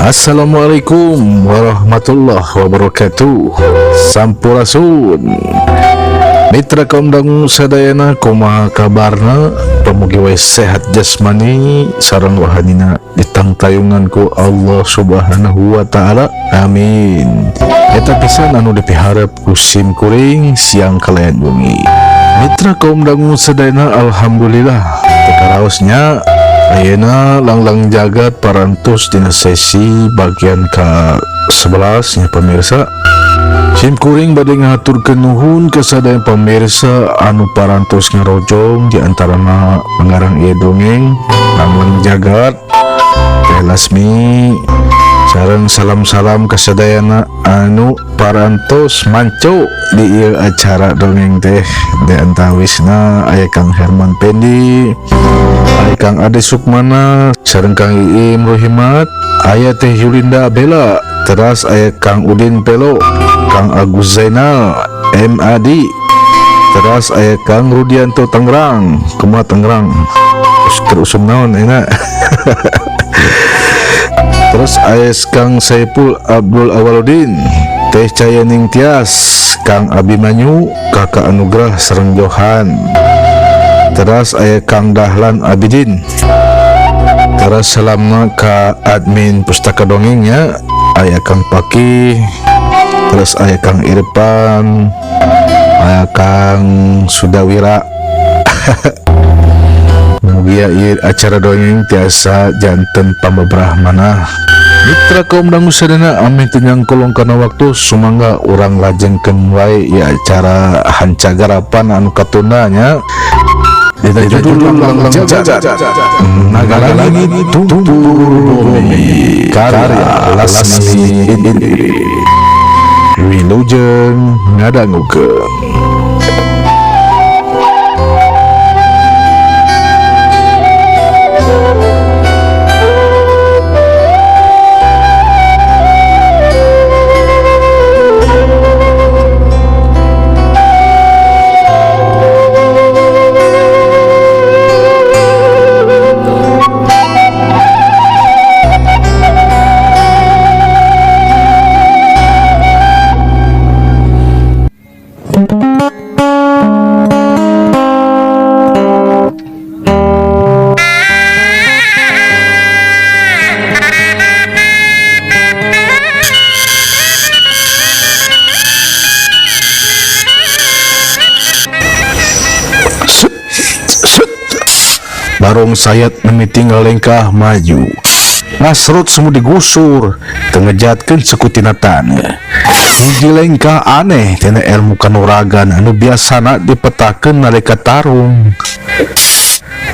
Assalamualaikum warahmatullahi wabarakatuh. Sampurasun Mitra kaum dangu sadayana, kumaha kabarna? Pamugi wae sehat jasmani sareng rohanina ditangtayungan ku Allah Subhanahu wa taala. Amin. Eta pisan anu dipiharep ku sim kuring siang kalayan wengi. Mitra kaum dangu sadayana, alhamdulillah teu karaosnya ayeuna Langlang Jagat parantos dina sesi bagian ka-11 nya pemirsa. Sim kuring bade ngahaturkeun nuhun ka sadaya pemirsa anu parantos ngarojong, di antarana pengarang ieu dongeng Langlang Jagat Teh Lasmi, sareng salam-salam ka sadayana anu parantos manco di ieu acara dongeng teh. Di antawisna aya Kang Herman Pendi, aya Kang Ade Sukmana, sareng Kang Iim Rohimat, aya Teh Yulinda Bella, teras aya Kang Udin Pelo, Kang Agus Zainal M Adi, teras aya Kang Rudianto Tangerang. Kumaha Tangerang? Keur usum naon enak. Terus aya Kang Saipul Abdul Awaludin, Teh Cayaning Tias, Kang Abimanyu, Kakak Anugrah sareng Johan. Teras aya Kang Dahlan Abidin. Teras salamna ka admin Pustaka Dongengnya, aya Kang Paki, terus aya Kang Irfan, aya Kang Sudawira. Mugia ieu acara dongeng tiasa janten pamabrah manah. Mitra kaum dangu sadayana, ameh teu nyangkolong kana waktu, sumangga urang lajengkeun wae ieu acara hancagarapan anu katunda nya. Dina judul Langlang Jagat Naga Langit Tumpur Bumi karya Lasmi Indri. Wilujeng ngadangukeun. Barong Sayat mimiti ngalengkah maju. Ngasrut semu digusur, teu ngejatkeun sekutina taneuh. Hiji lengkah aneh tina ilmu kanuragan anu biasana dipetakeun nalika tarung.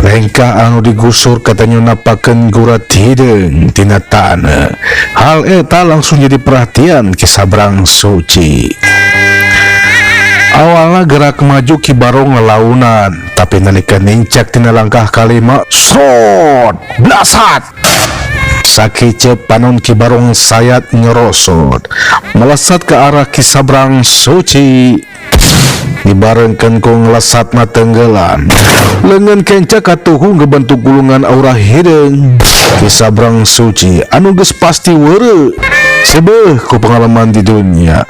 Lengkah anu digusur katanya napakeun gurat hideung tina taneuh. Hal eta langsung jadi perhatian Ki Sabrang Suci. Awalna gerak maju Ki Barong ngelaunan, tapi nalika nincak tina langkah kalima, srot, blasat. Sakiceup panon Ki Barong Sayat nyerosot, melesat ke arah Ki Sabrang Suci. Dibarengkeun ku ngelesatna tenggelan, leungeun kenca katuhu ngebentuk gulungan aura hideung. Ki Sabrang Suci anu geus pasti weureu sebeuh ku pengalaman di dunia.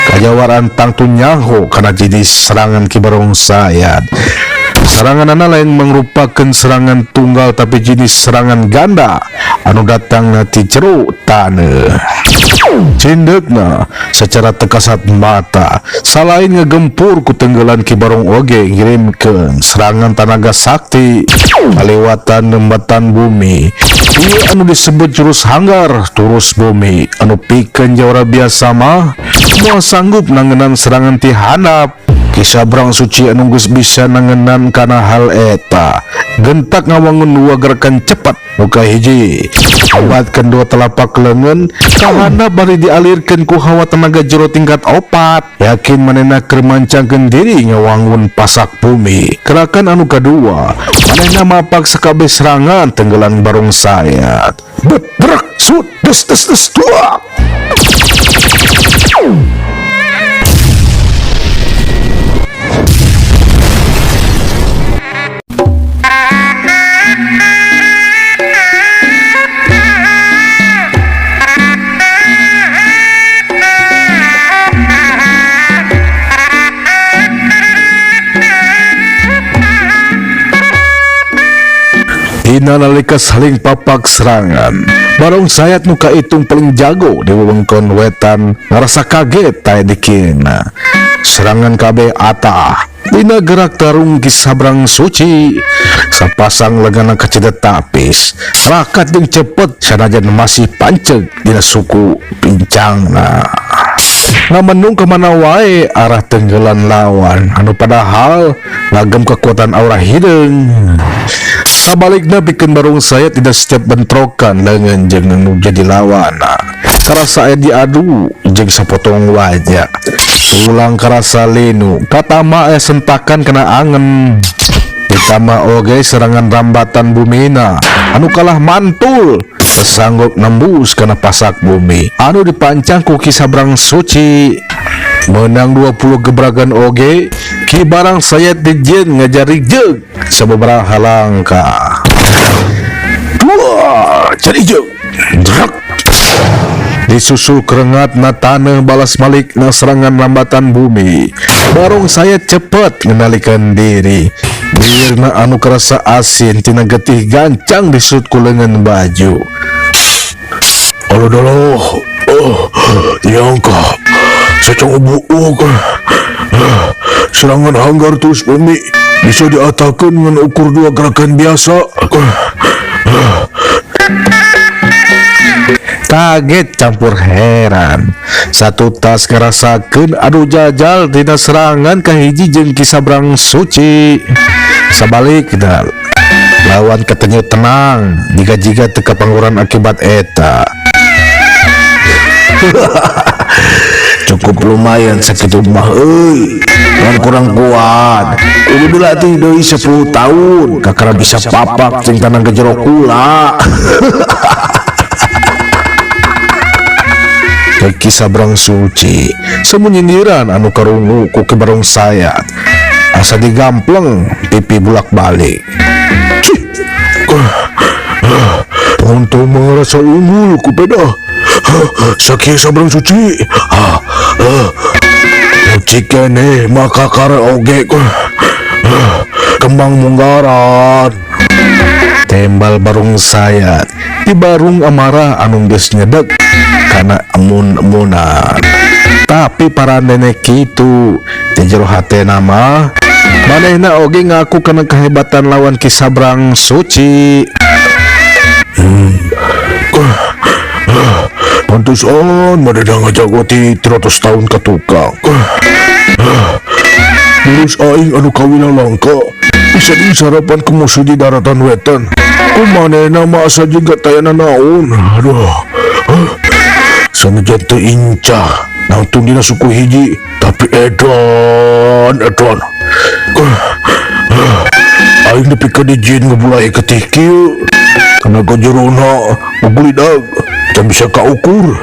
Kajawaran tangtu nyaho kana jenis serangan Ki Barong Sayat. Serangan lain merupakan serangan tunggal tapi jenis serangan ganda anu datang ti jero taneuh. Cindekna secara tekasat mata salain ngegempur ku tenggelan Ki Barong oge ngirimkeun serangan tanaga sakti kalewatan nembatan bumi. Ieu anu disebut jurus hanggar turus bumi anu pikeun jawara biasa mah moal sanggup nangenan serangan ti handap. Ki Sabrang Suci anu geus bisa nangenan kana hal eta gentak ngawangun dua gerakan cepat. Muka hiji obatkeun dua telapak leungeun kahandap bari dialirkeun ku hawa tenaga jero tingkat opat. Yakin manehna keur mancangkeun diri ngawangun pasak bumi. Gerakan anu kadua manehna mapak sakabeh serangan tenggelan Barong Sayat. Bet brek sut des des des duak. Dina nalika saling papak serangan, Barong Sayat nu kaitung paling jago di wewengkon wetan ngarasa kaget tae dikina. Serangan kabeh atah dina gerak tarung Ki Sabrang Suci. Sapasang lenganna kacida tapis, rakat jeung cepet sanajan masih panceg dina suku pincangna. Ngamenung kemana wae arah tenggelan lawan anu padahal ngagem kekuatan aura hideung. Sabalikna, pikeun Barong Sayat tidak setiap bentrokan leungeun jeung nu jadi lawan karasa aya diadu jeung sapotong wajah. Tulang karasa linu, katama aya sentakan kena angen. Ditambah oge serangan rambatan bumina anu kalah mantul, sanggup nembus kana pasak bumi anu dipancang ku Ki Sabrang Suci. Menang 20 gebragan oge, Ki Barang Sayat dijieun ngajarijeg sababaraha langkah. Dua jarijeg Drak. Disusul kerengat na tanah balas malik na serangan rambatan bumi. Barong Sayat cepet ngendalikan diri. Bibirna anu kerasa asin tina getih gancang disut ku lengan baju. Aduh, aduh, oh, nyangka secong buuk. Serangan hanggar terus bumi bisa diatakan dengan ukur dua gerakan biasa. Kaget campur heran. Satu tas ngerasakeun adu jajal tina serangan kahiji jeung Ki Sabrang Suci. Sabalikna, lawan katanya tenang jiga-jiga teu kapanguran akibat eta. Cukup lumayan sakitu mah euy. Ngan kurang kuat. Kudu dilatih deui 10 tahun kakara bisa papak jeung tanang ke jero kula. Ki Sabrang Suci semunyindiran anu karungu ku Ki Barong Sayat, asa digampleng pipi bulak-balik. Untung merasa unggul ku peda. Sakieu Sabrang Suci. Suci keneh maka kare oge kembang munggaran. Tembal Barong Sayat di barung amarah anu geus nyedek kana emun-emunan. Tapi para nenek kitu di jero hatena mah manehna oge ngaku kana kehebatan lawan Ki Sabrang Suci. Pantesan manehna ngajago ti 300 tahun ka tukang. Terus aing anu kawina langka bisa disarapan ku musuh di daratan wetan. Ku manehna mah asa juga taya naon. Aduh. Sanajan teu incah nangtung dina suku hiji, tapi edan edan. Aing nepi ka dijieun ngebulai ketih kieu. Tenaga jerona ngagulidag can bisa kaukur.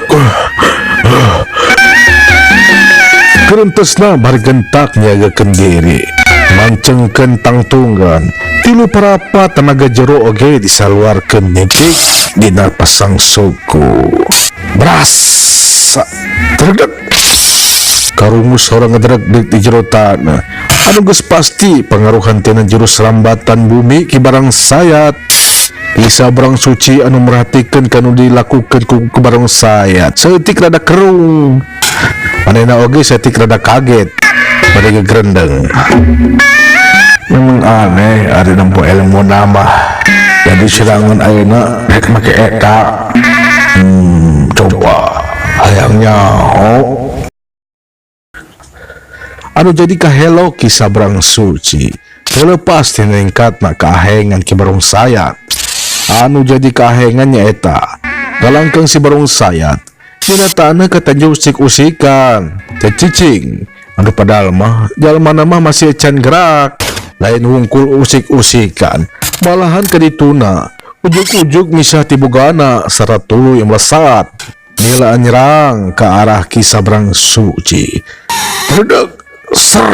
Kerentesna bari gentak nyiagakeun diri, mancengkeun tangtungan, tilu parapat tenaga jero oge disaluarkeun nyitik dina pasang suku. Bras! Terdek! Karungu sora ngedrek di jero tanah. Anu geus pasti pangaruhan tina jurus rambatan bumi Ki Barang Sayat. Ki Sabrang Suci anu merhatikeun kanu dilakukeun ku Barong Sayat saeutik rada kerung. Manehna oge saeutik rada kaget bari gegerendeng. Memang aneh ari nempo ilmu nambah. Jadi serangan ayeuna rek make eta. Coba hayang nyaho. Anu jadi kahelo Ki Sabrang Suci terlepas tina ningkatna kaahengan Ki Barong Sayat. Anu jadi kahengan nyaeta galangkeung si Barong Sayat dina tanah katanju usik-usikan cicing anu padahal mah jalma mah masih can gerak. Lain wungkul usik-usikan, malahan kadituna ujug-ujug misah ti bugana sarta tuluy melesat nila nyerang ke arah Ki Sabrang Suci. Terdek ser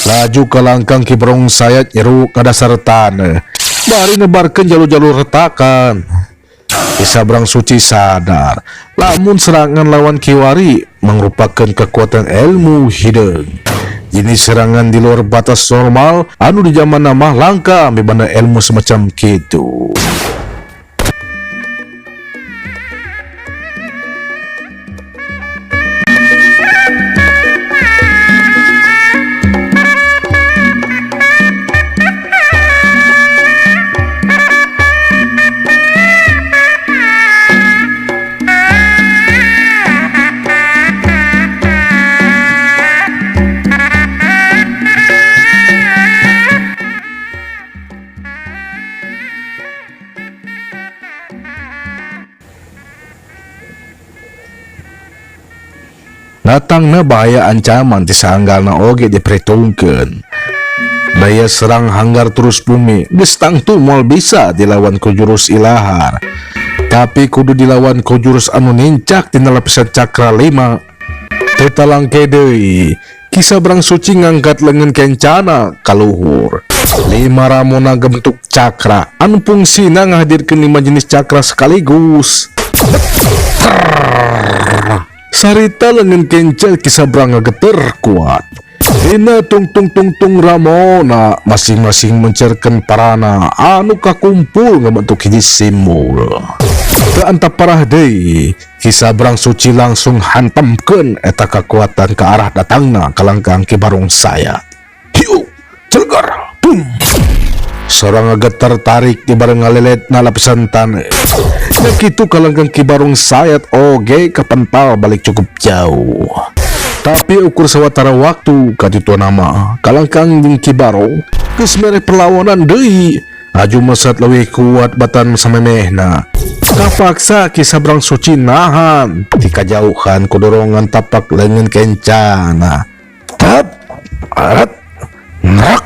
laju kalangkang Ki Barong Sayat nyeruk ka dasar tanah bari nebarkeun jalur-jalur retakan. Ki Sabrang Suci sadar lamun serangan lawan kiwari merupakan kekuatan ilmu hideung. Jenis serangan di luar batas normal anu di zaman mah langka mibanda ilmu semacam kitu. Datangna bahaya ancaman ti saanggalna oge diperhitungkeun. Daya serang hanggar terus bumi geus tangtu moal bisa dilawan ku jurus ilahar. Tapi kudu dilawan ku jurus anu nincak tina lapisan cakra 5. Teu talangke deui, Ki Sabrang Suci ngangkat leungeun kencana ka luhur. 5 ramona bentuk cakra anu fungsina ngahadirkeun 5 jenis cakra sekaligus. Sarita leungeun kenca Ki Sabrang ngageter kuat. Dina tung tung tung tung ramona masing-masing mencerkeun parana anu kakumpul ngabentuk hiji simbol. Teu antap parah deui, Ki Sabrang Suci langsung hantamkeun eta kakuatan ke arah datangna kalangkang Ki Barong Sayat. Hiu, celegar, bum. Sorang ngageter tarik di bareng ngaleletna lapisan taneuh. Nya kitu kalangkang Ki Barong Sayat oge kapental balik cukup jauh. Tapi ukur sawatara waktu kaditu nama kalangkang jeung Ki Barong geus mere perlawanan deui. Aju mesat leuwih kuat batan samemehna. Kapaksa Ki Sabrang Suci nahan ti kajauhan ku dorongan tapak leungeun kencana. Tap, arat, nrak.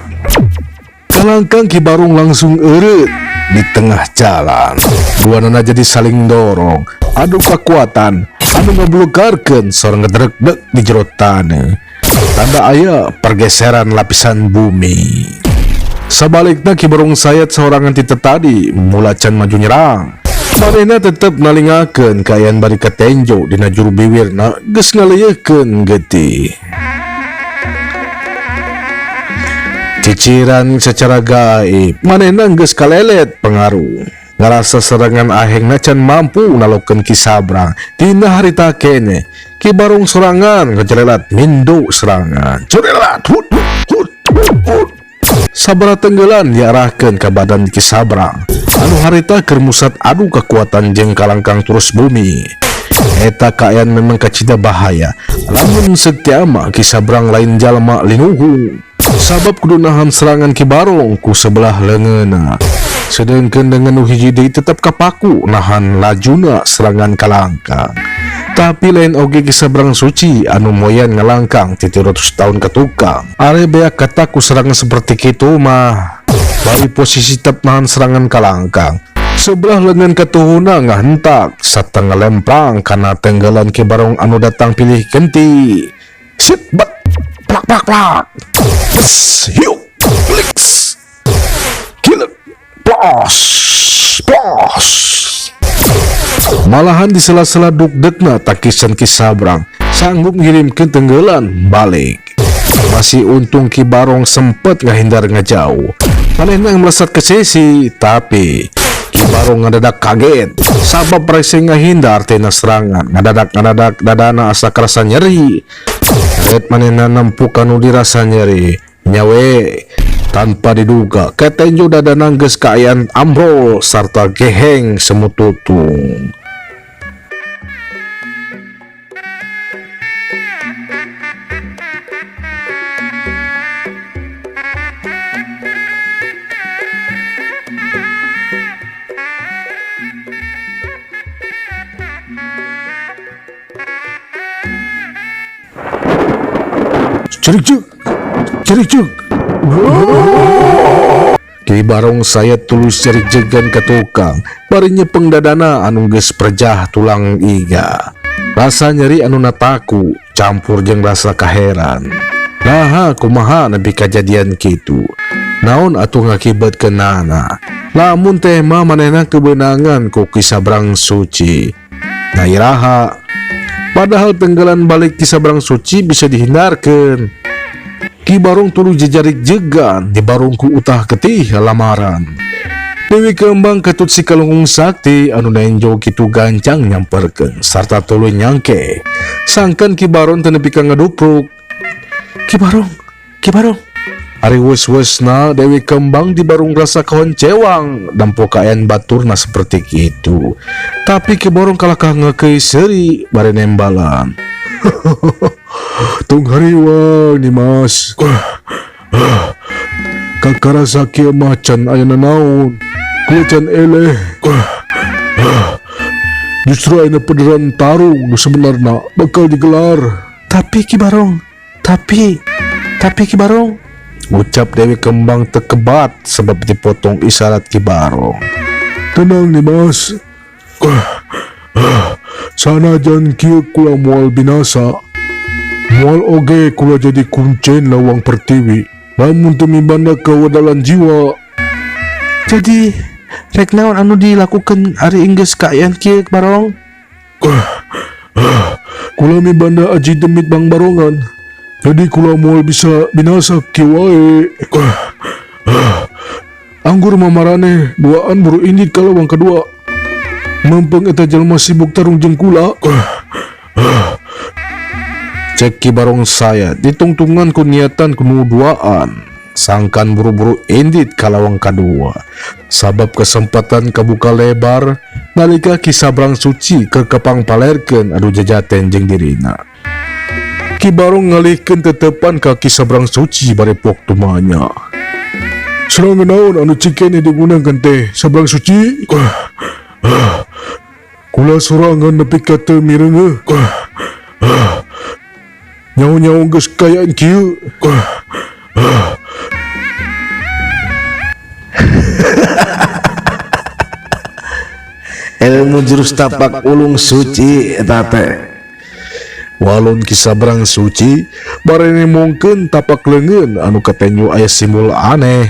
Kalangkang Ki Barong langsung eureut di tengah jalan. Duanana jadi saling dorong. Adu kekuatan anu ngablugarkeun sorang ngedrek-dek di jero taneuh. Tanda aya pergeseran lapisan bumi. Sabalikna Ki Barong Sayat sorangan ti tadi mula can maju nyerang. Manehna tetep nalingakeun kaayaan bari katenjo dina juru biwirna geus ngaleuyekeun getih. Ciciran secara gaib manehna geus kalelet pengaruh. Ngarasa serangan ahengna can mampu nalokeun Ki Sabrang. Dina harita kene Ki Barong sorangan ngecerelat mindo serangan. Cerelat hut hut hut hut. Sabara tenggelan diarahkeun ka badan Ki Sabrang. Anu harita keur musat adu kekuatan jeung kalangkang terus bumi. Eta kaayaan memang kacida bahaya. Lamun setia mah Ki Sabrang lain jalma linuhung. Sabab kudu nahan serangan Ki Barong ku sebelah leungeunna. Sedengkeun dengan nu hiji deui tetep kapaku nahan lajuna serangan kalangkang. Tapi lain oge Ki Sabrang Suci anu moyan ngalangkang ti 300 tahun ke tukang. Are beak kataku serangan seperti kitu mah. Bari posisi tetep nahan serangan kalangkang. Sebelah lengan katuhuna ngahentak sarta ngalemprang kana tenggelan Ki Barong anu datang pilih genti. Sit bat plak plak plak. Bes hiu bliks. Kilek plos plos. Malahan di sela-sela duk-dekna takisan Ki Sabrang sanggup ngirimkeun tenggelan balik. Masih untung Ki Barong sempet ngahindar ngajauh. Manehna melesat ke sisi, tapi Ki Barong ngadadak kaget. Sabab rese ngahindar tina serangan. Ngadadak-ngadadak dadana asa kerasa nyeri. Red manehna nempuh kanu dirasa nyeri. Nyawe tanpa diduga ketenjo dadana geus kaayaan ambrol sarta geheng semututung. Cericuk, cericuk. Ki Barong saya tulus cerijegan ke tukang, bari nyepeng dadana anu geus perjah tulang iga. Rasa nyeri anu nataku campur jeung rasa kaheran. Naha kumaha nepi kajadian kitu. Naon atuh ngakibatkeunana? Lamun teh mah manehna kebenangan ku Ki Sabrang Suci. Nah iraha. Padahal tenggelan balik Ki Sabrang Suci bisa dihindarkan. Ki Barong tuluy jejarik jegan dibarong ku utah getih lamaran. Dewi Kembang ketut si Kalungkung Sakti anu nenjo kitu gancang nyamperkeun sarta tuluy nyangke. Sangkan Ki Barong teu nepi ka ngadupruk. Ki Barong, Ki Barong. Ari wes-wesna Dewi Kembang dibarung rasa kahoncewang dampo kaayaan baturna seperti kitu. Tapi Ki Barong kalakah ngeukeui seuri bari nembalan. Tong hariwang ni Mas. Kakarasa kieu mah can aya nanaon. Kula can eleh. Justru ayeuna pederan tarung nu sebenarna bakal digelar. Tapi Ki Barong, tapi Ki Barong, ucap Dewi Kembang tekebat sebab dipotong isyarat Ki Barong. Tenang nih Mas. Sanajan kieu kula moal binasa. Moal oge kula jadi kuncen lawang pertiwi. Lamun teu mibanda kawedalan jiwa. Jadi rek naon anu dilakukan ari enggeus kaayaan kieu Barong? Kula mibanda aji demit Bang Barongan. Jadi kula moal bisa binasa kieu wae. Anggur mamarane duaan buru indit ka lawang kadua. Mempeng eta jalma sibuk tarung jeung kula. Cek Ki Barong saya ditungtungan ku niatan ku nu duaan. Sangkan buru-buru indit ka lawang kadua. Sabab kesempatan kabuka lebar nalika Ki Sabrang Suci keur kepang palerkeun adu jajaten jeung dirina. Ki Barong ngalihkeun tetepan ka Ki Sabrang Suci bari pok tumanya. Serangan naon anu cikene digunakan teh Sabrang Suci? Kula sorangan nepi ka teu mireungeuh. Nyaho-nyaho geus kayaan kieu. Ilmu jurus tapak ulung suci eta teh. Walun Ki Sabrang Suci barene mungkeun tapak leungeun anu katenyu aya simbol aneh.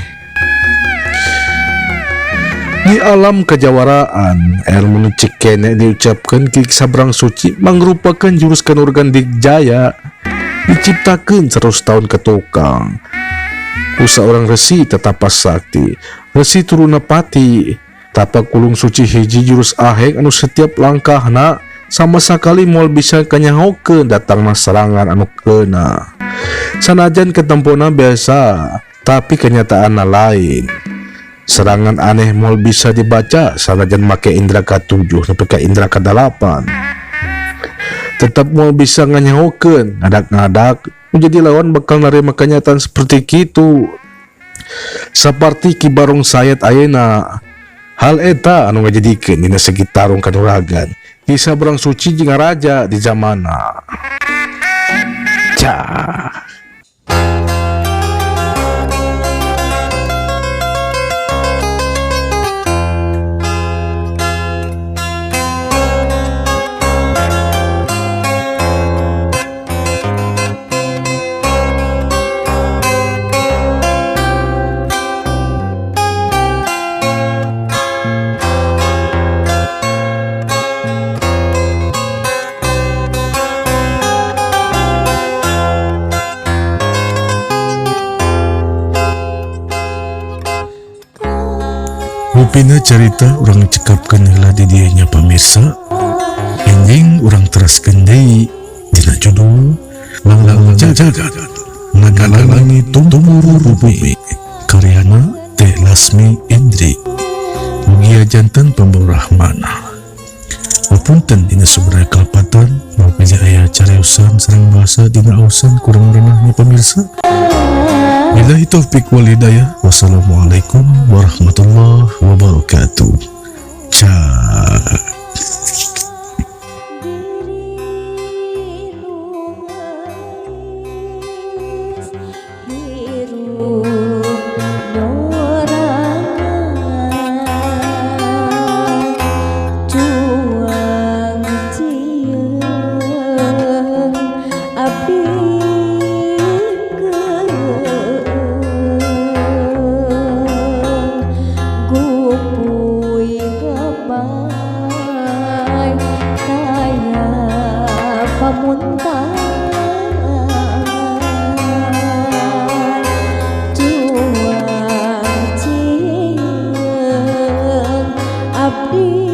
Di alam kejawaraan, ilmu nu cikene diucapkeun Ki Sabrang Suci mangrupakeun jurus kanurgan Digjaya diciptakeun 100 tahun ke tukang. Ku saurang resi tetapa sakti, resi Turunapati. Tapak ulung suci hiji jurus aheng anu setiap langkahna sama sakali moal bisa kanyahokeun datangna serangan anu keuna. Sanajan ketempona biasa, tapi kenyataanna lain. Serangan aneh moal bisa dibaca sanajan make indra ka-7 nepi ka indra ka-8. Tetap moal bisa nganyahokeun, ngadak-ngadak menjadi lawan bakal narima kenyataan seperti kitu. Saparti Ki Barong Sayat ayeuna. Hal eta anu ngajadikeun dina segi tarung kanuragan Ki Sabrang Suci jeung raja di zamana. Cah. Rupina carita urang cekapkeun heula di dieu nya pamirsa. Enjing urang teraskeun deui dina judul Langlang Jagat Nagalangi Tumurun Bumi karyana Teh Lasmi Indri. Mugia janten pambawa Rahmana. Punten dina sumber kalepatan maupun aya cariosan sareng bahasa dina ausan kurang renahnya pamirsa. Billahi taufik wal hidayah. Wassalamualaikum warahmatullahi wabarakatuh. Ciao. Pamuntahan. Di